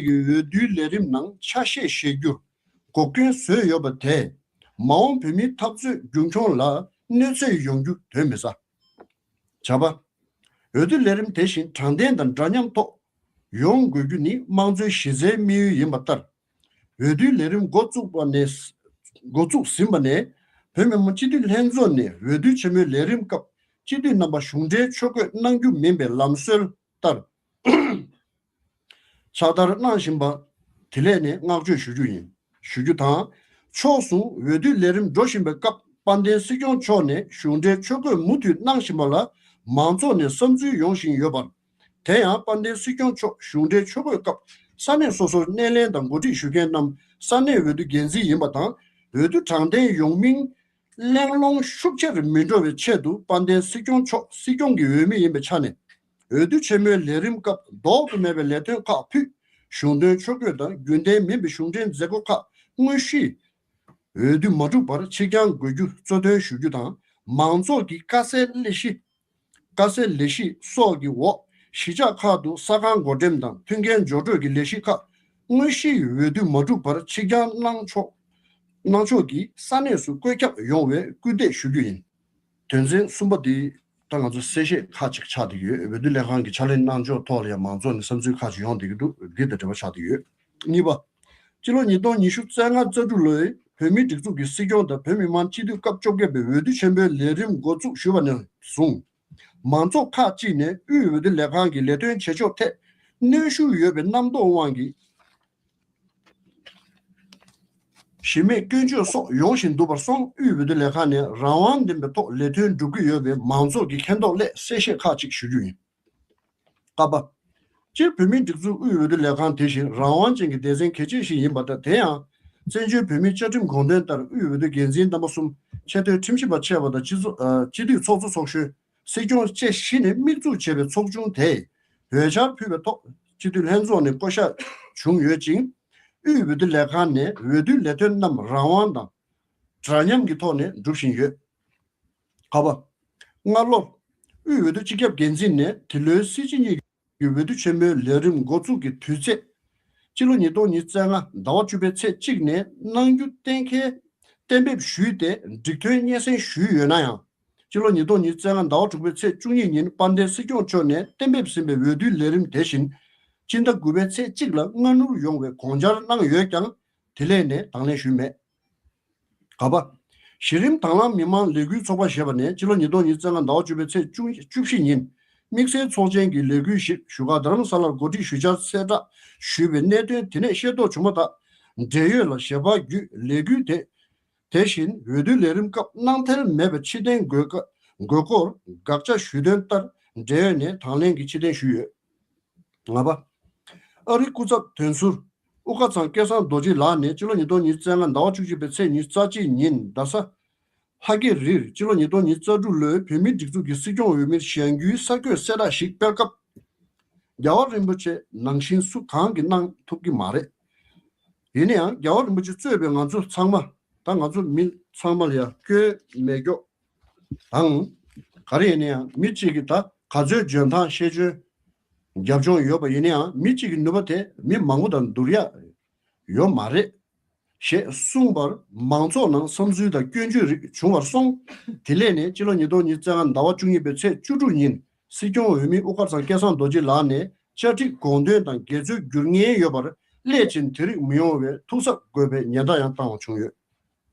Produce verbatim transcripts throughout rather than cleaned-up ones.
ཀྱི་འོས་བསྡུའི་ལས་རིམ་ནང་ཆ་ཤས་བཞེས་རྒྱུར་འགོག་རྐྱེན་བཟོས་ཡོད་པ་དེས་མ་འོངས་བོད་མིའི་འཐབ་རྩོད་རྒྱུན་འཁྱོངས་ལ་གནོད་འཚེ་ཡོང་རྒྱུ་གདོན་མི་ཟ། བྱ་བ། འོས་བསྡུ་ལས་རིམ་དེ་བཞིན་དྲང་བདེན་དང་འདྲ་མཉམ་ཐོག་ཡོང་དགོས་རྒྱུ་ནི་དམངས་གཙོའི་གཞི་རྩའི་དམིགས་ཡུལ་ཡིན་པ་ལྟར། འོས་བསྡུའི་ལས་རིམ་འགོ་བཙུགས་པ་ནས་འགོ་བཙུགས་ཟིན་པ་ནས་བོད་མི་མང་སྤྱི་འཐུས་ལྷན་ཚོགས་ནས་འོས་བསྡུ་ཆེན་མོའི་ལས་རིམ་སྐབས་སྤྱི་འཐུས་རྣམ་པ་གཞུང་འབྲེལ་ཆོས་བཀོད་གནང་རྒྱུ་མིན་པའི་ལམ་སྲོལ་ལྟར། ཕྱག་བསྟར་གནང་བཞིན་པ་དེ་ལས་ནས་བསྔགས་བརྗོད་ཞུ་རྒྱུ་ཡིན། ཞུ་རྒྱུ་དང་། ཕྱོགས་མཚུངས་འོས་བསྡུའི་ལས་རིམ་འགྲོ་བཞིན་པའི་སྐབས་དཔལ་ལྡན་སྲིད་སྐྱོང་མཆོག་ནས་གཞུང་འབྲེལ་ཆོས་བཀོད་མུ་མཐུད་གནང་བཞིན་པ་ལ་མང་ཚོགས་ནས་བསམ་ཚུལ་ཡོང་བཞིན་ཡོད་པར། དེ་ཡང་དཔལ་ལྡན་སྲིད་སྐྱོང་མཆོག་གཞུང་འབྲེལ་ཆོས་བཀོད་སྐབས་ས་གནས་སོ་སོར་སྣེ་ལེན་དང་གོ་སྒྲིག་ཞུ་མཁན་རྣམས་ས་གནས་འོས་བསྡུ་འགན་འཛིན་ཡིན་པ་དང་། འོས་བསྡུ་དྲང་བདེན་ཡོང་མིན། གླེང་སློང་ཤུགས་ཆེར་མི་འགྲོ་བའི་ཆེད་དུ་དཔལ་ལྡན་སྲིད་སྐྱོང་མཆོག་སྲིད་སྐྱོང་གི་འོས་མི་ཡིན་པའི་ཆ་ནས། འོས་བསྡུ་ཆེན་མོའི་ལས་རིམ་སྐབས་ལྡོག་ཏུ་མེད་པའི་ལས་དོན་ཁག་ཕུད། གཞུང་དོན་ཆོས་བཀོད་དང་རྒྱུན་ལྡན་མིན་པའི་གཞུང་འབྲེལ་མཛད་སྒོ་ཁག་དངོས་གཞི་འོས་བསྡུ་མ་གྲུབ་པར་ཕྱིར་འགྱངས་དགོས་རྒྱུ་གཙོ་འདོན་ཞུ་རྒྱུ་དང་། མང་ཚོགས་ཀྱི་དཀའ་སེལ་ལས་གཞི། དཀའ་སེལ་ལས་གཞི་སོགས་ཀྱི་འོག་གཞིས་ཆགས་ཁག་ཏུ་ས་ཁང་སྒོ་འགྲེམས་དང་མཐུན་རྐྱེན་སྦྱོར་སྤྲོད་ཀྱི་ལས་གཞི་ཁག་དངོས་གཞིའི་འོས་བསྡུ་མ་གྲུབ་པར་ཕྱིར་འགྱངས་གནང་ཕྱོགས་གནང་ཕྱོགས་ཀྱི་ས་གནས་སུ་བཀོད་ཁྱབ་ཡོང་བའི་སྐུལ་འདེད་ཞུ་རྒྱུ་ཡིན། དོན་ཚན་གསུམ་པ་འདི་ད་ང་ཚོ་གསལ་བཤད་ཁག་ཅིག་ཆགས་བསྡད་ཡོད། འོས་བསྡུ་ལས་ཁང་གི་ཕྱག་ལས་གནང་ཕྱོགས་ཐོག་ལ་ཡང་མང་ཚོགས་ནས་བསམ་ཚུལ་ཁག་ཅིག་ཡོང་བསྡད་ཀྱི་འདུག་འདི་དང་འབྲེལ་བ་ཆགས་བསྡད་ཡོད། གཉིས་པ། སྤྱི་ལོ་ཉིས་སྟོང་ཉི་ཤུ་རྩ་ལྔ་རྩ་དྲུག་ལོའི་བོད་མིའི་སྒྲིག་འཛུགས་ཀྱི་སྲིད་སྐྱོང་དང་བོད་མི་མང་སྤྱི་འཐུས་སྐབས་བཅོ་བརྒྱད་པའི་འོས་བསྡུ་ཆེན་པོའི་ལས་རིམ་འགོ་འཛུགས་ཞུས་པ་ནས་བཟུང་། མང་ཚོགས་ཁག་ཅིག་ནས་དབུས་འོས་བསྡུ་ལས་ཁང་གི་ལས་དོན་བྱེད་ཕྱོགས་ཐད་གནོན་ཤུགས་ཡོད་པའི་རྣམ་རྟོག་དབང་གིས། གཞི་མེད་སྐྱོན་བརྗོད་སོགས་ཡོང་བཞིན་འདུག་པར་སོང་། དབུས་འོས་བསྡུ་ལས་ཁང་ནས་རང་དབང་ལྡན་པའི་ཐོག་ལས་དོན་སྒྲུབ་ཀྱི་ཡོད་པའི་མང་ཚོགས་ཀྱི་མཁྱེན་རྟོགས་སླད་གསལ་བཤད་ཁག་ཅིག་ཞུ་རྒྱུ་ཡིན། ཀ་པ། སྤྱིར་བོད་མིའི་སྒྲིག་འཛུགས་དབུས་འོས་བསྡུ་ལས་ཁང་དེ་བཞིན་རང་དབང་ཅན་གྱི་སྡེ་ཚན་གལ་ཆེ་ཞིག་ཡིན་པ་དང་། དེ་ཡང་བཙན་བྱོལ་བོད་མིའི་བཅའ་ཁྲིམས་དགོངས་དོན་ལྟར་དབུས་འོས་བསྡུ་འགན་འཛིན་རྣམ་པ་གསུམ། ཆེས་མཐོའི་ཁྲིམས་ཞིབ་པ་ཆེ་བ་དང་སྤྱི་ཚོགས་ཨ་སྤྱི་འཐུས་ཚོགས་གཙོ་ཚོགས་གཞོན། སྲིད་སྐྱོང་བཅས་བཞི་ནས་དམིགས་འཛུགས་བྱས་པའི་ཚོགས་ཆུང་དེས་འོས་འཆར་ཕུལ་བའི་ཐོག་སྤྱི་འཐུས་ལྷན་ཚོགས་ནས་བསྐོ་གཞག་བྱུང་ཡོད་ཅིང་། དབུས་འོས་བསྡུ་ལས་ཁང་ནས་འོས་བསྡུའི་ལས་དོན་རྣམས་རང་དབང་དང་འདྲ་མཉམ་གྱི་ཐོག་ནས་སྒྲུབ་བཞིན་ཡོད། ཀ་པ། སྔ་ལོར། དབུས་འོས་བསྡུ་སྤྱི་ཁྱབ་འགན་འཛིན་ནས་དེ་ལོའི་སྲིད་སྤྱི་གཉིས་ཀྱི་འོས་བསྡུ་ཆེན་མོའི་ལས་རིམ་འགོ་འཛུགས་ཀྱི་དུས་ཚེས། སྤྱི་ལོ་ཉིས་སྟོང་ཉི་ཤུ་རྩ་ལྔ་ཟླ་བ་བཅུ་པའི་ཚེས་གཅིག་ནས་གནང་རྒྱུ་གཏན་འཁེལ། གཏན་འབེབས་ཞུས་ཏེ་འགྲིག་མཐུན་སྙན་སེང་ཞུས་ཡོད་ན་ཡང་། སྤྱི་ལོ་ཉིས་སྟོང་ཉི་ཤུ་རྩ་ལྔ་ཟླ་བ་དྲུག་པའི་ཚེས་བཅུ་གཉིས་ཉིན་དཔལ་ལྡན་སྲིད་སྐྱོང་མཆོག་ནས་གཏན་འབེབས་ཟིན་པའི་འོས་བསྡུའི་ལས་རིམ་དེ་བཞིན། སྤྱི་ཟླ་དགུ་པའི་ཚེས་གཅིག་ལ་སྔ་སྣུར་ཡོང་བའི་དགོངས་འཆར་གནང་ཡོད་ཀྱང་། དེ་ལས་ནས་དང་ལེན་ཞུས་མེད། ག་པ། གཞི་རིམ་དང་བླངས་མི་མང་ལས་འགུལ་ཚོགས་པ་ཞེས་པ་ནས་སྤྱི་ལོ་ཉིས་སྟོང་ཉི་ཤུ་རྩ་ལྔ་ཟླ་བ་བཅུ་པའི་ཚེས་བཅུ་བཅུ་བཞི་ཉིན། དམིགས་བསལ་ཚོགས་ཆེན་གྱི་ལས་འགུལ་ཞིག་བཞུགས་སྒར་རྡ་རམ་ས་ལར་གོ་སྒྲིག་ཞུ་འཆར་གསལ་བསྒྲགས་ཞུས་པའི་གནད་དོན་དེ་ནས་ཤེས་རྟོགས་བྱུང་བ་ལྟར། འབྲེལ་ཡོད་ལ་ཞལ་པར་བརྒྱུད་ལས་འགུལ་དེ། དེ་བཞིན་འོས་བསྡུའི་ལས་རིམ་སྐབས་གནང་ཐལ་མེད་པའི་ཕྱིར་འཐེན་དགོས་ཀ་དགོས་སྐོར་དགག་བྱ་ཞུས་དོན་ལྟར། འབྲེལ་ཡོད་ནས་དང་ལེན་གྱི་ཕྱིར་འཐེན་ཞུས་ཡོད། ལྔ་པ། ཨ་རིའི་སྐུ་ཚབ་དོན་ཟུར་དབུ་དཀར་ཚང་སྐལ་བཟང་རྡོ་རྗེ་ལགས་ནས་སྤྱི་ལོ་ཉིས་སྟོང་ཉི་ཤུ་རྩ་ལྔ་ཟླ་བ་བཅུ་གཅིག་པའི་ཚེས་ཉི་ཤུ་རྩ་གཅིག་ཉིན་རྡ་ས་ལྷ་སྐྱིད་རིར་སྤྱི་ལོ་ཉིས་སྟོང་ཉི་ཤུ་རྩ་དྲུག་ལོའི་བོད་མིའི་སྒྲིག་འཛུགས་ཀྱི་སྲིད་སྐྱོང་འོས་མིར་བཞེངས་རྒྱུའི་གསར་འགོད་གསལ་བསྒྲགས་ཤིག་སྤེལ་སྐབས། རྒྱལ་བ་རིན་པོ་ཆེ་ནང་བཞིན་སུ་གང་གིས་གནང་ཐུབ་ཀྱི་མ་རེད། ཡིན་ན་ཡང་རྒྱལ་བ་རིན་པོ་ཆེ་གཙོས་པའི་ང་ཚོ་ཚང་མ། ད་ང་ཚོ་མི་ཚང་མ་ལ་ཡང་སྐྱོན་མེད་སྐྱོ་དང་། ག་རེ་ཡིན་ན་ཡང་མི་གཅིག་གིས་ད་ག་ཚོད་འཇོན་ཐང་ཤེས་འཇོན་རྒྱབ་ལྗོངས་ཡོད་པ་ཡིན་ན་ཡང་མི་གཅིག་གི་ནུས་པ་དེ་མི་མང་པོ་དང་བསྡུར་ཡ་ཡོད་མ་རེད། ཞེས་གསུངས་པར་མང་ཚོགས་ནང་བསམ་ཚུལ་དང་སྐྱོན་བརྗོད་རིགས་བྱུང་བར་སོང་། དེ་ལས་ནས་སྤྱི་ལོ་ཉིས་སྟོང་ཉི་ཤུ་རྩ་ལྔ་ཟླ་བ་བཅུ་གཉིས་པའི་ཚེས་བཅུ་དྲུག་ཉིན་སྲིད་སྐྱོང་འོས་མི་དབུ་དཀར་ཚང་སྐལ་བཟང་རྡོ་རྗེ་ལགས་ནས་བཅའ་ཁྲིམས་དགོངས་དོན་དང་འགལ་འཛོལ་འགྱུར་ངེས་ཡོད་པར་སླད་ཕྱིན་དེ་རིགས་མི་ཡོང་བའི་ཐུགས་གཟབ་དགོས་པའི་ཉེན་བརྡ་ཡང་བཏང་བ་བྱུང་ཡོད།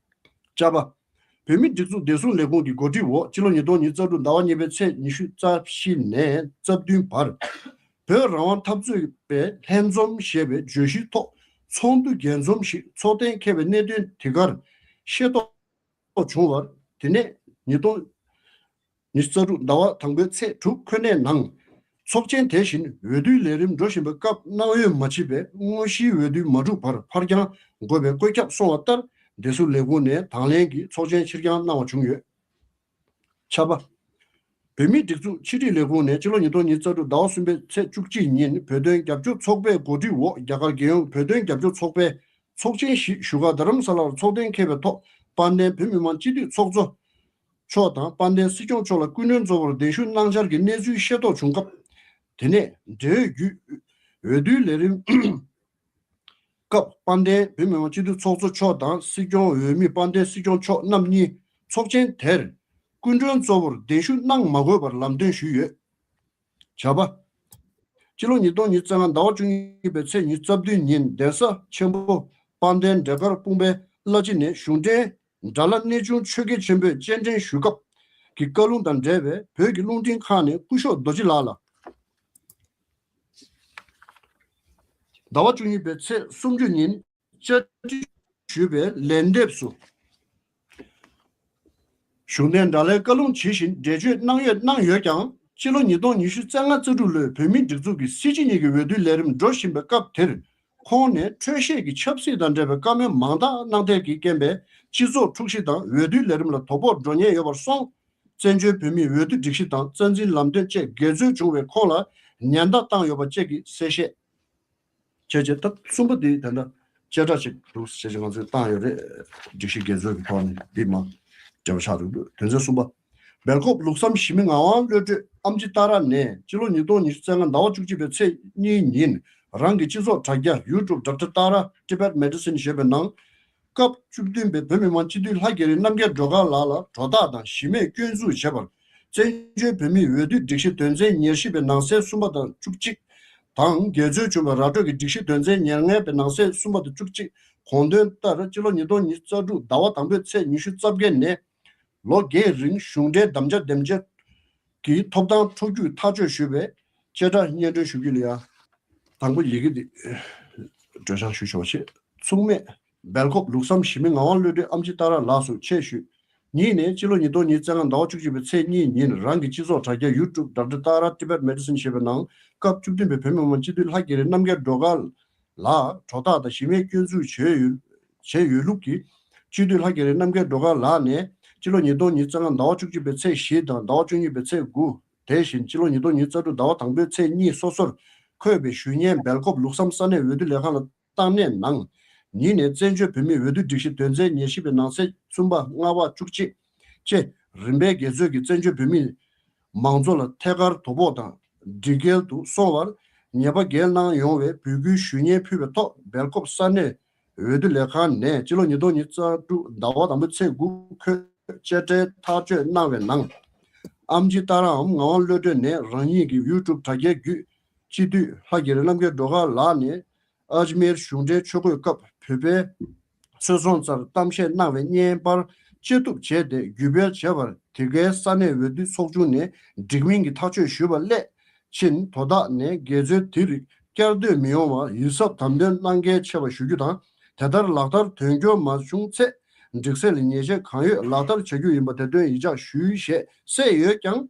ཅ་པ། བོད་མིའི་སྒྲིག་འཛུགས་བདེ་སྲུང་ལས་ཁུངས་ཀྱི་གོ་སྒྲིག་འོག་སྤྱི་ལོ་ཉིས་སྟོང་ཉི་ཤུ་རྩ་དྲུག་ཟླ་བ་གཉིས་པའི་ཚེས་ཉི་ཤུ་རྩ་བཞི་ནས་རྩ་བདུན་བར། བོད་རང་དབང་འཐབ་རྩོད་པའི་ལྷན་འཛོམས་ཞེས་པའི་བརྗོད་གཞིའི་ཐོག་ཚོགས་འདུ་རྒྱས་འཛོམས་ཤིག་ཚོགས་གཏན་འཁེལ་བའི་གནད་དོན་དེ་གར་ཤེས་རྟོགས་བྱུང་བར། དེ་ནས་ཉིས་སྟོང་ཉི་ཤུ་རྩ་དྲུག་ཟླ་བ་དང་པོའི་ཚེས་དྲུག་ཁོ་ནའི་ནང་། ཚོགས་ཆེན་དེ་བཞིན་འོས་བསྡུའི་ལས་རིམ་འགྲོ་བཞིན་པའི་སྐབས་གནང་འོས་མ་མཆིས་པའི་དངོས་གཞིའི་འོས་བསྡུ་མ་གྲུབ་པར་ཕར་འགྱངས་དགོས་པའི་བཀོད་ཁྱབ་སོང་བ་ལྟར་བདེ་སྲུང་ལས་ཁུངས་ནས་དང་ལེན་གྱིས་ཚོགས་ཆེན་ཕྱིར་འགྱངས་གནང་བ་བྱུང་ཡོད། ཆ་པ། བོད་མིའི་སྒྲིག་འཛུགས་ཕྱི་དྲིལ་ལས་ཁུངས་ནས་སྤྱི་ལོ་ཉིས་སྟོང་ཉི་ཤུ་རྩ་དྲུག་ཟླ་བ་གསུམ་པའི་ཚེས་བཅུ་གཅིག་ཉིན་བོད་དོན་རྒྱབ་སྐྱོར་ཚོགས་པའི་གོ་སྒྲིག་འོག་རྒྱ་གར་རྒྱལ་ཡོངས་བོད་དོན་རྒྱབ་སྐྱོར་ཚོགས་པའི་ཚོགས་ཆེན་ཞིག་བཞུགས་སྒར་རྡ་རམ་ས་ལར་ཚོགས་གཏན་འཁེལ་བའི་ཐོག་དཔལ་ལྡན་བོད་མི་མང་སྤྱི་འཐུས་ཚོགས་གཙོ་མཆོག་དང་དཔལ་ལྡན་སྲིད་སྐྱོང་མཆོག་ལ་སྐུ་མགྲོན་གཙོ་བོར་གདན་ཞུ་གནང་འཆར་གྱི་གནས་ཚུལ་ཤེས་རྟོགས་བྱུང་སྐབས། དེ་ནས་འབྲེལ་ཡོད་བརྒྱུད་འོས་བསྡུའི་ལས་རིམ་ སྐབས་དཔལ་ལྡན་བོད་མི་མང་སྤྱི་འཐུས་ཚོགས་གཙོ་མཆོག་དང་སྲིད་སྐྱོང་འོས་མི་དཔལ་ལྡན་སྲིད་སྐྱོང་མཆོག་རྣམ་གཉིས་ཚོགས་ཆེན་དེར་སྐུ་མགྲོན་གཙོ་བོར་གདན་ཞུ་གནང་མ་དགོས་པར་ལམ་སྟོན་ཞུས་ཡོད། བྱ་བ། སྤྱི་ལོ་ཉིས་སྟོང་ཉི་ཤུ་རྩ་ལྔ་ཟླ་བ་བཅུ་གཉིས་པའི་ཚེས་ཉི་ཤུ་རྩ་བདུན་ཉིན་གདན་ས་ཆེན་པོ་དཔལ་ལྡན་འབྲས་དཀར་སྤུངས་པའི་བླ་སྤྱི་ནས་གཞུང་འབྲེལ་དགྲ་ལྷ་གནས་ཆུང་ཆོས་རྒྱལ་ཆེན་པོས་སྤྱན་འདྲེན་ཞུ་སྐབས་ཀྱི་བཀའ་ལུང་དང་འབྲེལ་བའི་བོད་ཀྱི་རླུང་འཕྲིན་ཁང་ནས་སྐུ་ཞབས་རྡོ་རྗེ་ལགས་ལ། ཟླ་བ་བཅུ་གཉིས་པའི་ཚེས་སུམ་ཅུ་ཉིན་བཅར་འདྲི་ཞུས་པའི་ལན་འདེབས་སུ། གཞུང་འབྲེལ་དགྲ་ལྷའི་བཀའ་ལུང་ཇི་བཞིན་འགྲེལ་བརྗོད་གནང་ཡོད་གནང་ཡོད་ཀྱང་། སྤྱི་ལོ་ཉིས་སྟོང་ཉི་ཤུ་རྩ་ལྔ་རྩ་དྲུག་ལོའི་བོད་མིའི་སྒྲིག་འཛུགས་ཀྱི་སྲིད་སྤྱི་གཉིས་ཀྱི་འོས་བསྡུའི་ལས་རིམ་འགྲོ་བཞིན་པའི་སྐབས་དེར། ཁོང་ནས་འཕྲོད་བཞེས་ཀྱི་ཆབ་སྲིད་དང་འབྲེལ་བའི་བཀའ་མོལ་མང་དག་གནང་ཐད་ཀྱི་རྐྱེན་པས་སྤྱི་ཚོགས་འཁྲུག་གཞི་དང་འོས་བསྡུའི་ལས་རིམ་ལ་དོ་ཕོག་འགྲོ་ཉེན་ཡོད་པར་སོང་། བཙན་བྱོལ་བོད་མིའི་འོས་བསྡུ་སྒྲིག་གཞི་དང་རྩ་འཛིན་ལམ་སྟོན་བཅས་འགལ་འཛོལ་བྱུང་བའི་ཁོངས་ལ་ཉེན་བརྡ་བཏང་ཡོད་པ་བཅས་ཀྱི་གསལ་བཤད། བྱས་རྗེས་ཐབས་གསུམ་པ་དེ་ད་ལྟ་བཅད་ཁྲ་ཅིག་འདུག་བྱས་རྗེས་ང་ཚོས་བཏང་ཡོད་རེད། སྒྲིག་གཞི་འགལ་འཛོལ་གྱི་ཐོག་ནས་འདི་མ་འབྲེལ་བ་ཆགས་འདུག་དོན་ཚན་གསུམ་པ། སྦེལ་ཀོབ་ལུགས་བསམ་ཞི་མི་ངག་དབང་བློ་གྲོས་ཨམ་ཆི་ཏཱ་ར་ནས་སྤྱི་ལོ་ཉིས་སྟོང་ཉི་ཤུ་རྩ་ལྔ་ཟླ་བ་བཅུ་གཅིག་པའི་ཚེས་གཉིས་ཉིན་རང་གི་སྤྱི་ཚོགས་དྲ་རྒྱ་YouTube Doctor Tara Tibet Medicine ཞེས་པའི་ནང་། སྐབས་བཅུ་བདུན་པའི་བོད་མི་མང་སྤྱི་འཐུས་ལྷ་རྒྱ་རི་རྣམ་རྒྱལ་སྒྲོལ་དཀར་ལགས་ལ་གྲོས་ཐག་དང་གཞི་མེད་སྐྱོན་འཛུགས་བྱས་པར། བཙན་བྱོལ་བོད་མིའི་འོས་བསྡུའི་སྒྲིག་གཞི་དོན་ཚན་ཉེར་བཞི་པའི་ནང་གསེས་གསུམ་པ་དང་བཅུ་གཅིག་དང་། འགལ་འཛོལ་བྱུང་བའི་ར་སྤྲོད་ཀྱི་སྒྲིག་གཞི་དོན་ཚན་ཉེར་ལྔ་པའི་ནང་གསེས་གསུམ་པ་དང་བཅུ་གཅིག་དགོངས་དོན་ལྟར། སྤྱི་ལོ་ཉིས་སྟོང་ཉི་ཤུ་རྩ་དྲུག་ཟླ་བ་དང་པོའི་ཚེས་ཉི་ཤུ་རྩ་བརྒྱད་ནས་ལོ་བརྒྱད་རིང་གཞུང་འབྲེལ་དམ་བཅའ་འདེམས་བྱ་གི་ཐོབ་ཐང་འཕྲོག་རྒྱུའི་ཐག་གཅོད་ཞུས་པའི་བཅད་ཁྲ་སྙན་སྒྲོན་ཞུ་རྒྱུ་ལ་ཡ། དང་པོ་ཡི་གེ་འདི་སྒྲོག་སྦྱང་ཞུ་ཆོག་ཆེད། མཚུངས་མེད་སྦེལ་ཀོབ་ལུགས་བསམ་ཞི་མི་ངག་དབང་བློ་གྲོས་ཨམ་ཆི་ཏཱ་ར་ལགས་སུ་ཆེད་ཞུས། ཉིད་ནས་སྤྱི་ལོ་ཉིས་སྟོང་ཉི་ཤུ་རྩ་ལྔ་ཟླ་བ་བཅུ་གཅིག་པའི་ཚེས་གཉིས་ཉིན་རང་གི་སྤྱི་ཚོགས་དྲ་རྒྱ་YouTube Doctor Tara Tibet Medicine ཞེས་པའི་ནང་སྐབས་བཅུ་བདུན་པའི་བོད་མི་མང་སྤྱི་འཐུས་ལྷ་རྒྱ་རི་རྣམ་རྒྱལ་སྒྲོལ་དཀར་ལ་གྲོས་ཐག་དང་གཞི་མེད་སྐྱོན་འཛུགས་བྱས་ཡོད་བྱས་ཡོད་ལུགས་ཀྱིས། སྤྱི་འཐུས་ལྷ་རྒྱ་རི་རྣམ་རྒྱལ་སྒྲོལ་དཀར་ལགས་ནས་སྤྱི་ལོ་ཉིས་སྟོང་ཉི་ཤུ་རྩ་ལྔ་ཟླ་བ་བཅུ་གཅིག་པའི་ཚེས་བཞི་དང་ཟླ་བ་བཅུ་གཉིས་པའི་ཚེས་དགུ། དེ་བཞིན་སྤྱི་ལོ་ཉིས་སྟོང་ཉི་ཤུ་རྩ་དྲུག་ཟླ་བ་དང་པོའི་ཚེས་གཉིས་སོ་སོར་འཁོད་པའི་ཞུ་སྙན་སྦེལ་ཀོབ་ལུགས་བསམ་ས་གནས་འོས་བསྡུ་ལས་ཁང་ལ་བཏང་གནས་གནང་། ཉིད་ནས་བཙན་བྱོལ་བོད་མིའི་འོས་བསྡུ་སྒྲིག་གཞི་དོན་ཚན་ཉེར་བཞི་པའི་ནང་གསེས་གསུམ་པ་ལྔ་པ་བཅུ་གཅིག་བཅས་རིམ་པས་འགལ་འཛོལ་གྱིས་བཙན་བྱོལ་བོད་མིའི་མང་གཙོ་ལ་ཐད་ཀར་དོ་ཕོག་དང་སྒྲིག་འགལ་དུ་སོང་བར་ཉེས་པ་འགེལ་གནང་ཡོང་བའི་འབོད་སྐུལ་ཞུ་སྙན་ཕུལ་བའི་ཐོག་སྦེལ་ཀོབ་ས་གནས་འོས་བསྡུ་ལས་ཁང་ནས་སྤྱི་ལོ་ཉིས་སྟོང་ཉི་ཤུ་རྩ་དྲུག་ཟླ་བ་དང་པོའི་ཚེས་དགུ་འཁོད་བཅད་ཁྲའི་ཐག་གཅོད་གནང་བའི་ནང་། ཨམ་ཆི་ཏཱ་རའམ་ངག་དབང་བློ་གྲོས་ནས་རང་ཉིད་ཀྱི་ཡུ་ཊུབ་དྲ་རྒྱའི་བརྒྱུད་སྤྱི་འཐུས་ལྷ་རྒྱ་རི་རྣམ་རྒྱལ་སྒྲོལ་དཀར་ལགས་ནས་ཨཇ་མེར་གཞུང་འབྲེལ་ཆོས་འཁོར་སྐབས་བོད་པའི་ཆོས་ཚོགས་རྩར་གཏམ་བཤད་གནང་བའི་བརྙན་པར་བཅད་གཏུབ་བྱས་ཏེ་བརྒྱུད་སྤེལ་བྱས་པར། དེ་གའི་ས་གནས་འོས་བསྡུ་ཚོགས་ཆུང་ནས་འགྲིག་མིན་གྱི་ཐག་གཅོད་ཞུས་པ་སླད་ཕྱིན། དོ་བདག་ནས་འགལ་འཛོལ་དེ་རིགས་བསྐྱར་ཟློས་མི་ཡོང་བར་ཡིད་གཟབ་དམ་དོན་གནང་གལ་ཆེ་བ་ཞུ་རྒྱུ་དང་། དེ་ལྟར་ལག་བསྟར་དོན་འཁྱོལ་མ་བྱུང་ཚེ་སྒྲིག་སྲོལ་ལ་ཉེས་ཆད་གང་ཡོད་ལག་བསྟར་བྱ་རྒྱུ་ཡིན་པ་དེ་དོན་ཡིད་འཇགས་ཞུས་ཞེས་གསལ་ཡོད་ཀྱང་།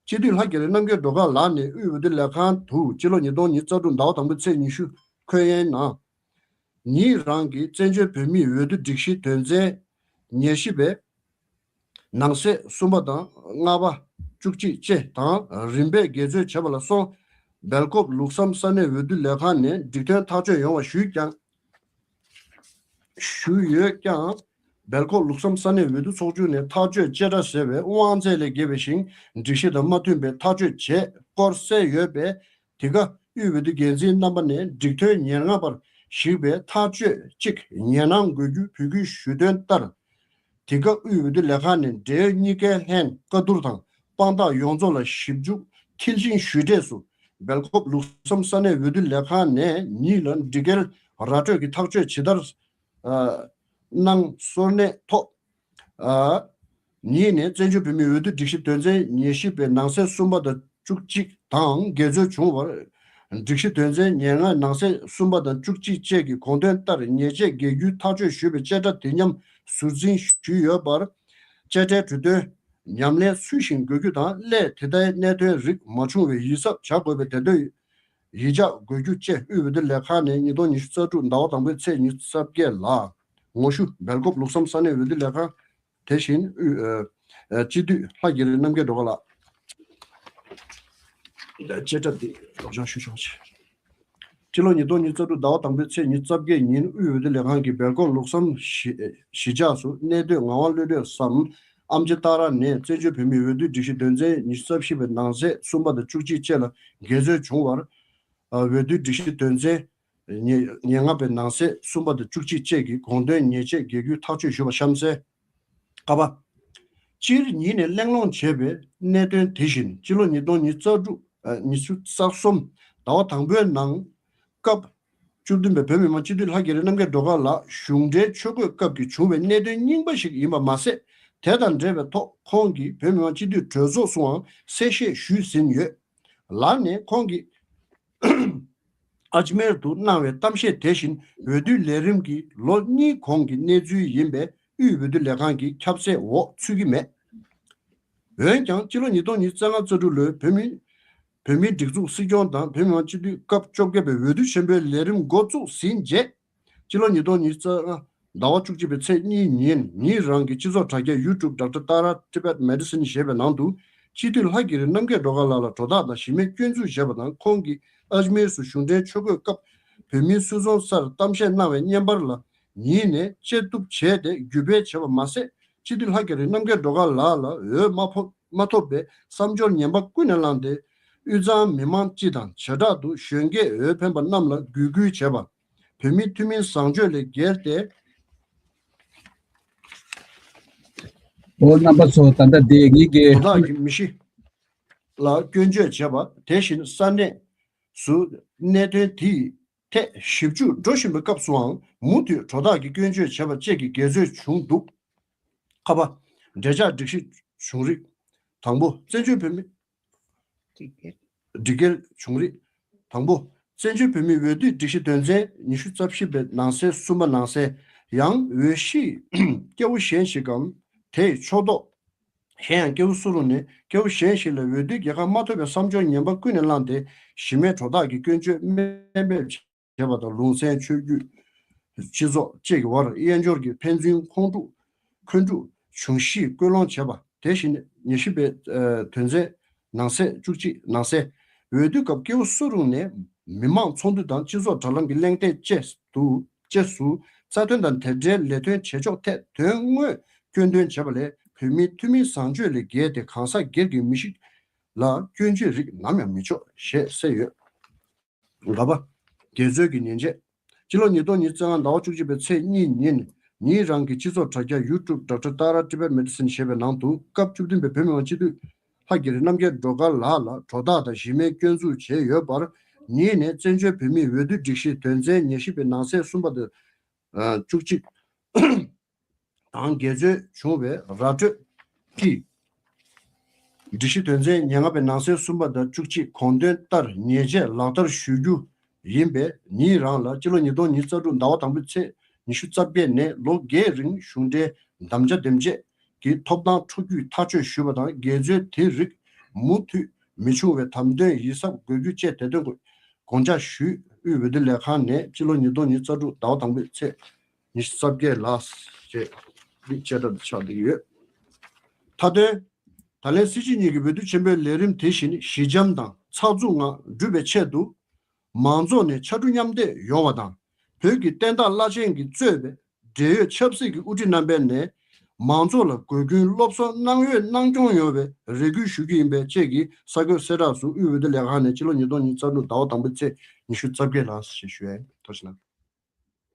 སྤྱི་འཐུས་ལྷ་རྒྱ་རི་རྣམ་རྒྱལ་སྒྲོལ་དཀར་ལགས་ནས་དབུས་འོས་བསྡུ་ལས་ཁང་དུ་སྤྱི་ལོ་ཉིས་སྟོང་ཉི་ཤུ་རྩ་དྲུག་ཟླ་བ་དང་པོའི་ཚེས་ཉི་ཤུ་འཁོད་ཡན་ནང་། ཉིད་རང་གིས་བཙན་བྱོལ་བོད་མིའི་འོས་བསྡུ་སྒྲིག་གཞི་དོན་ཚན་ཉེར་བཞི་པའི་ནང་གསེས་གསུམ་པ་དང་ལྔ་པ་བཅུ་གཅིག་བཅས་དང་རིམ་པས་འགལ་འཛོལ་བྱས་པ་ལ་སོགས། སྦེལ་ཀོབ་ལུགས་བསམ་ས་གནས་འོས་བསྡུ་ལས་ཁང་ནས་འགྲིག་མཐུན་ཐག་གཅོད་ཡོང་བ་ཞུས་ཀྱང་། ཞུས་ཡོད་ཀྱང་། སྦེལ་ཀོབ་ལུགས་བསམ་ས་གནས་འོས་བསྡུ་ཚོགས་ཆུང་ནས་ཐག་གཅོད་བཅད་ཁྲ་ཟེར་བའི་དབང་ཚད་ལས་བརྒལ་བའི་ཞིང་སྒྲིག་གཞི་དང་མ་མཐུན་པའི་ཐག་གཅོད་བྱས་སྐོར་གསལ་ཡོད་པས། དེ་ག་དབུས་འོས་བསྡུ་འགན་འཛིན་རྣམ་པ་ནས་འགྲིག་མཐུན་ཉེར་ལྔ་པར་གཞིགས་པའི་ཐག་གཅོད་ཅིག་ཉན་གནང་དགོས་རྒྱུའི་འབོད་སྐུལ་ཞུས་དོན་ལྟར། དེ་ག་དབུས་འོས་བསྡུ་ལས་ཁང་ནས་འབྲེལ་ཡོད་གཉིས་ཀའི་ལྷན་བཀའ་བསྡུར་དང་དཔང་རྟགས་ཡོངས་རྫོགས་ལ་ཞིབ་འཇུག་མཐིལ་ཕྱིན་ཞུས་འབྲས་སུ། སྦེལ་ཀོབ་ལུགས་བསམ་ས་གནས་འོས་བསྡུ་ལས་ཁང་ནས་ཉིད་ལ་འགྲིག་འགལ་ར་སྤྲོད་ཀྱི་ཐག་གཅོད་ཇི་ལྟར་གནང་སོར་གནས་ཐོག་ཉིད་ནས་བཙན་བྱོལ་བོད་མིའི་འོས་བསྡུ་སྒྲིག་གཞི་དོན་ཚན་ཉེར་བཞི་པའི་ནང་གསེས་གསུམ་པ་དང་བཅུ་གཅིག་དང་འགལ་འཛོལ་བྱུང་བར། སྒྲིག་གཞི་དོན་ཚན་ཉེར་ལྔ་ནང་གསེས་གསུམ་པ་དང་བཅུ་གཅིག་བཅས་ཀྱི་དགོངས་དོན་ལྟར་ཉེས་ཆད་འགེལ་རྒྱུའི་ཐག་གཅོད་ཞུས་པའི་བཅད་ཁྲ་དེ་མཉམ་ཟུར་འཛིན་ཞུས་ཡོད་པར། བཅད་ཁྲའི་གྲོས་དོན་ཉམས་ལེན་ཚུལ་བཞིན་དགོས་རྒྱུ་དང་། སླད་དེ་ལྟའི་གནད་དོན་རིགས་མ་བྱུང་བའི་ཡིད་གཟབ་བྱ་དགོས་པའི་དེ་འདོད་ཡིད་འཇགས་དགོས་རྒྱུ་བཅས་དབུས་འོས་བསྡུ་ལས་ཁང་ནས་ཉིས་སྟོང་ཉི་ཤུ་རྩ་དྲུག་ཟླ་བ་དང་པོའི་ཚེས་ཉི་ཤུ་རྩ་བརྒྱད་ལ། ངོ་ཤུ་སྦེལ་ཀོབ་ལུགས་བསམ་ས་གནས་འོས་བསྡུ་ལས་ཁང་། དེ་བཞིན་དབུས་ཨ་ཨ་སྤྱི་འཐུས་ལྷ་རྒྱ་རི་རྣམ་རྒྱལ་སྒྲོལ་དཀར་ལགས། བཅད་ཁྲ་འདི་སྒྲོག་སྦྱང་ཞུ་ཆོག་ཆེད། སྤྱི་ལོ་ཉིས་སྟོང་ཉི་ཤུ་རྩ་དྲུག་ཟླ་བ་དང་པོའི་ཚེས་ཉི་ཤུ་རྩ་བརྒྱད་ཉིན་དབུས་འོས་བསྡུ་ལས་ཁང་གིས་སྦེལ་ཀོབ་ལུགས་བསམ་གཞིས་གཞིས་ཆགས་སུ་གནས་སྡོད་ངག་དབང་བློ་གྲོས་སམ་ཨམ་ཆི་ཏཱ་ར་ནས་བཙན་བྱོལ་བོད་མིའི་འོས་བསྡུའི་སྒྲིག་གཞི་དོན་ཚན་ཉི་ཤུ་རྩ་བཞི་པའི་ནང་གསེས་གསུམ་པ་དང་བཅུ་གཅིག་བཅས་ལ་འགལ་འཛོལ་བྱུང་བར། ཨ་འོས་བསྡུའི་སྒྲིག་གཞི་དོན་ཚན་ ཉེ་ཉེ་ལྔ་པའི་ནང་གསེས་གསུམ་པ་དང་བཅུ་གཅིག་བཅས་ཀྱི་དགོངས་དོན་ཉེས་ཆད་འགེལ་རྒྱུའི་ཐག་གཅོད་ཞུས་པ་གཤམ་གསལ། ཀ་པ། སྤྱིར་ཉིད་ནས་གླེང་སློང་བྱས་པའི་གནད་དོན་དེ་བཞིན་སྤྱི་ལོ་ཉིས་སྟོང་ཉི་ཤུ་རྩ་དྲུག་ཨ་ཉི་ཤུ་རྩ་གསུམ་ཟླ་བ་དང་པོའི་ནང་སྐབས་བཅུ་བདུན་པའི་བོད་མི་མང་སྤྱི་འཐུས་ལྷ་རྒྱ་རི་རྣམ་རྒྱལ་སྒྲོལ་དཀར་ལགས་གཞུང་འབྲེལ་ཆོས་གོས་སྐབས་ཀྱི་བྱུང་བའི་གནད་དོན་རྙིང་པ་ཞིག་ཡིན་པ་མ་ཟད། དེ་དང་འབྲེལ་བའི་ཐོག་ཁོང་གིས་བོད་མི་མང་སྤྱི་འཐུས་གྲོས་ཚོགས་སུའང་གསལ་བཤད་ཞུས་ཟིན་ཡོད། ལར་ནས་ཁོང་གིས་ཨ་ཇ་མེར་དུ་གནང་བའི་གཏམ་བཤད་དེ་བཞིན་འོས་བསྡུའི་ལས་རིམ་གྱི་ལོ་གཉིས་གོང་གི་གནས་ཚུལ་ཡིན་པས་དབུས་འོས་བསྡུ་ལས་ཁང་གི་ཁྱབ་གསལ་འོག་ཚུད་ཀྱི་མེད། འོན་ཀྱང་སྤྱི་ལོ་ཉིས་སྟོང་ཉི་ཤུ་རྩ་ལྔ་རྩ་དྲུག་ལོའི་བོད་མི་བོད་མིའི་སྒྲིག་འཛུགས་སྲིད་སྐྱོང་དང་བོད་མི་མང་སྤྱི་འཐུས་སྐབས་བཅོ་བརྒྱད་པའི་འོས་བསྡུ་ཆེན་པོའི་ལས་རིམ་འགོ་བཙུགས་ཟིན་རྗེས། སྤྱི་ལོ་ཉིས་སྟོང་ཉི་ཤུ་རྩ་ལྔ་ཟླ་བ་བཅུ་གཅིག་པའི་ཚེས་གཉིས་ཉིན་ཉིད་རང་གི་སྤྱི་ཚོགས་དྲ་རྒྱ་YouTube Doctor Tara Tibet Medicine ཞེས་པའི་ནང་དུ་སྤྱི་འཐུས་ལྷ་རྒྱ་རི་རྣམ་རྒྱལ་སྒྲོལ་དཀར་ལགས་ལ་དྲོ་བརྡ་དང་གཞི་མེད་སྐྱོན་འཛུགས་བྱས་པ་དང་། ཁོང་གིས་ཨ་ཇ་མེར་སུ་གཞུང་འབྲེལ་ཆོས་གོས་སྐབས་བོད་མིའི་སུད་ཚོང་སར་གཏམ་བཤད་གནང་བའི་བརྙན་པར་ལ་ཉིད་ནས་བཅད་གཏུབ་བྱས་ཏེ་བརྒྱུད་སྤེལ་བྱས་པ་མ་ཟད། སྤྱི་འཐུས་ལྷ་རྒྱ་རི་རྣམ་རྒྱལ་སྒྲོལ་དཀར་ལགས་ལ་འོས་མ་ཕོག་མ་ཐོབ་པའི་བསམ་སྦྱོར་ངན་པ་ཀུན་ནས་བསླངས་ཏེ། དབུས་གཙང་མི་མང་སྤྱི་དང་བྱེ་བྲག་ཏུ་གཞོན་སྐྱེས་འོས་འཕེན་པ་རྣམས་ལ་འགུལ་སྐུལ་བྱས་པ། བོད་མིའི་ཐུན་མིན་བཟང་སྤྱོད་ལས་འགལ་ཏེ། འོ་རྣམ་པ་ཚོ། ད་ལྟ་དེ་ངེད་ཀྱི་དོ་བདག་གི་མི་གཤིས་ལ་སྐྱོན་བརྗོད་བྱས་པ། དེ་བཞིན་ས་གནས་སུ་གནད་དོན་དེའི་ཐད་ཞིབ་འཇུག་འགྲོ་བཞིན་པའི་སྐབས་སུའང་མུ་མཐུད་དྲོ་བདག་གིས་སྐྱོན་བརྗོད་བྱས་པ་བཅས་ཀྱི་འགལ་རྩོད་བྱུང་འདུག། ཁ་པ། འབྲེལ་ཆགས་སྒྲིག་གཞི་བྱུང་རིགས། དང་པོ། བཙན་བྱོལ་བོད་མི། སྒྲིག་འགལ་བྱུང་རིགས། དང་པོ། བཙན་བྱོལ་བོད་མིའི་འོས་བསྡུའི་སྒྲིག་གཞི་དོན་ཚན་ཉི་ཤུ་རྩ་བཞི་པའི་ནང་གསེས་གསུམ་པ་ནང་གསལ། ཡང་འོས་གཞི་སྐྱེ་བོ་གཞན་ཞིག་གམ་དེའི་ཕྱོགས་གཏོགས་གཞན་ཡང་སྐྱེ་བོ་སུ་རུང་ནས་སྐྱེ་བོ་གཞན་ཞིག་ལ་འོས་བསྡུའི་རྒྱལ་ཁ་མ་ཐོབ་པའི་བསམ་སྦྱོར་ངན་པ་ཀུན་ནས་བསླངས་ཏེ་གཞི་མེད་དྲོ་བདག་གི་སྐྱོན་བརྗོད་དམའ་འབེབས་བྱས་པ་དང་། ལུང་ཚན། ཆོས་བརྒྱུད། སྤྱི་ཚོགས་བཅས་ཀྱི་བར་དབྱེན་སྦྱོར་གྱི་ཕན་ཚུན་ཁོང་ཁྲོ་འཁོན་འཁྲུག་འབྱུང་གཞིའི་སྐུལ་སློང་བྱས་པ། དེ་བཞིན་ཉེར་བཞི་པའི་ཨ་དོན་ཚན་ནང་གསེས་བཅུ་གཅིག་ནང་གསལ། འོས་བསྡུ་སྐབས་སྐྱེ་བོ་སུ་རུང་ནས་མི་མང་ཚོགས་འདུ་དང་སྤྱི་ཚོགས་དྲ་ལམ་གྱི་གླེང་སྟེགས་བཅས་སུ་བཅས་སུ་རྩ་དོན་དང་དེ་འབྲེལ་ལས་དོན་བྱེད་ཕྱོགས་ཐད་དོན་དངོས་སྐྱོན་འདོན་བྱས་པ་ལས་བོད་མིའི་ཐུན་མིན་བཟང་སྤྱོད་ལས་འགལ་ཏེ་གང་ཟག་སྒེར་གྱི་མི་གཤིས་ལ་སྐྱོན་བརྗོད་རིགས་ནམ་ཡང་མི་ཆོག་ཞེས་གསལ་ཡོད། ལ་པ། འགལ་རྩོད་ཀྱི་ཉེས་ཆད། སྤྱི་ལོ་ཉིས་སྟོང་ཉི་ཤུ་རྩ་ལྔ་ཟླ་བ་བཅུ་གཅིག་པའི་ཚེས་གཉིས་ཉིན་ཉིད་རང་གི་སྤྱི་ཚོགས་དྲ་རྒྱ་YouTube Doctor Tara Tibet Medicine ཞེས་པའི་ནང་དུ་སྐབས་བཅུ་བདུན་པའི་བོད་མི་མང་སྤྱི་འཐུས་ལྷ་རྒྱ་རི་རྣམ་རྒྱལ་སྒྲོལ་དཀར་ལགས་ལ་དྲོ་བདག་དང་གཞི་མེད་སྐྱོན་འཛུགས་བྱས་ཡོད་པར། ཉིད་ནས་བཙན་བྱོལ་བོད་མིའི་འོས་བསྡུ་སྒྲིག་གཞི་དོན་ཚན་ཉེར་བཞི་པའི་ནང་གསེས་གསུམ་པ་དང་། ཨ་བཅུ་གཅིག་དང་འགལ་རྩོད་བྱུང་བའི་ར་སྤྲོད་ཀྱིས། སྒྲིག་གཞི་དོན་ཚན་ཉེར་ལྔ་པའི་ནང་གསེས་གསུམ་པ་དང་བཅུ་གཅིག་དགོངས་དོན་ལྟར་ཉེས་ཆད་ལག་བསྟར་ཞུ་རྒྱུ་ཡིན་པས། ཉིད་རང་ལ་སྤྱི་ལོ་ཉིས་སྟོང་ཉི་ཤུ་རྩ་དྲུག་ཟླ་བ་དང་པོའི་ཚེས་ཉི་ཤུ་རྩ་བརྒྱད་ནས་ལོ་བརྒྱད་རིང་གཞུང་འབྲེལ་དམ་བཅའ་འདེམས་བྱེད་ཀྱི་ཐོབ་ཐང་འཕྲོག་རྒྱུའི་ཐག་གཅོད་ཞུས་པ་དང་། འགལ་རྩོད་དེ་རིགས་མུ་མཐུད་མི་འབྱུང་བའི་དམ་དོན་ཡིད་གཟབ་དགོས་རྒྱུ་བཅས་དེ་དོན་དགོངས་འཇགས་ཞུས། དབུས་འོས་བསྡུ་ལས་ཁང་ནས་སྤྱི་ལོ་ཉིས་སྟོང་ཉི་ཤུ་རྩ་དྲུག་ཟླ་བ་དང་པོའི་ཚེས་ཉི་ཤུ་རྩ་བརྒྱད་ལ་ཞེས་བཅད་ཁྲ་དེ་ཆགས་བསྡད་ཡོད། མཐའ་དོན། ད་ལན་སྲིད་སྤྱི་གཉིས་ཀྱི་འོས་བསྡུ་ཆེན་པོའི་ལས་རིམ་དེ་བཞིན་ཞི་འཇམ་དང་ཚགས་ཚུད་ངང་འགྲུབ་པའི་ཆེད་དུ། མང་ཚོགས་ནས་ཕྱར་གྲུ་མཉམ་འདེགས་ཡོང་བ་དང་། བོད་ཀྱི་བསྟན་བདག་བླ་ཆེན་གྱིས་གཙོས་པའི་འབྲེལ་ཡོད་ཆབ་སྲིད་ཀྱི་དབུ་ཁྲིད་རྣམ་པས་ནས་མང་ཚོགས་ལ་སྒོ་ཀུན་སློབ་གསོ་གནང་འོས་གནང་སྐྱོང་ཡོང་བའི་རེ་སྐུལ་ཞུ་རྒྱུ་ཡིན་པའི་བཅས་ཀྱི་གསར་འགོད་གསལ་བསྒྲགས་སུ་དབུས་འོས་བསྡུ་ལས་ཁང་ནས་སྤྱི་ལོ་ཉིས་སྟོང་ཉི་ཤུ་རྩ་དྲུག་ཟླ་བ་དང་པོའི་ཚེས་ཉི་ཤུ་རྩ་བརྒྱད་ལ་ཞེས་ཞུ་ཡས་ཐུགས་རྗེ་གནང་།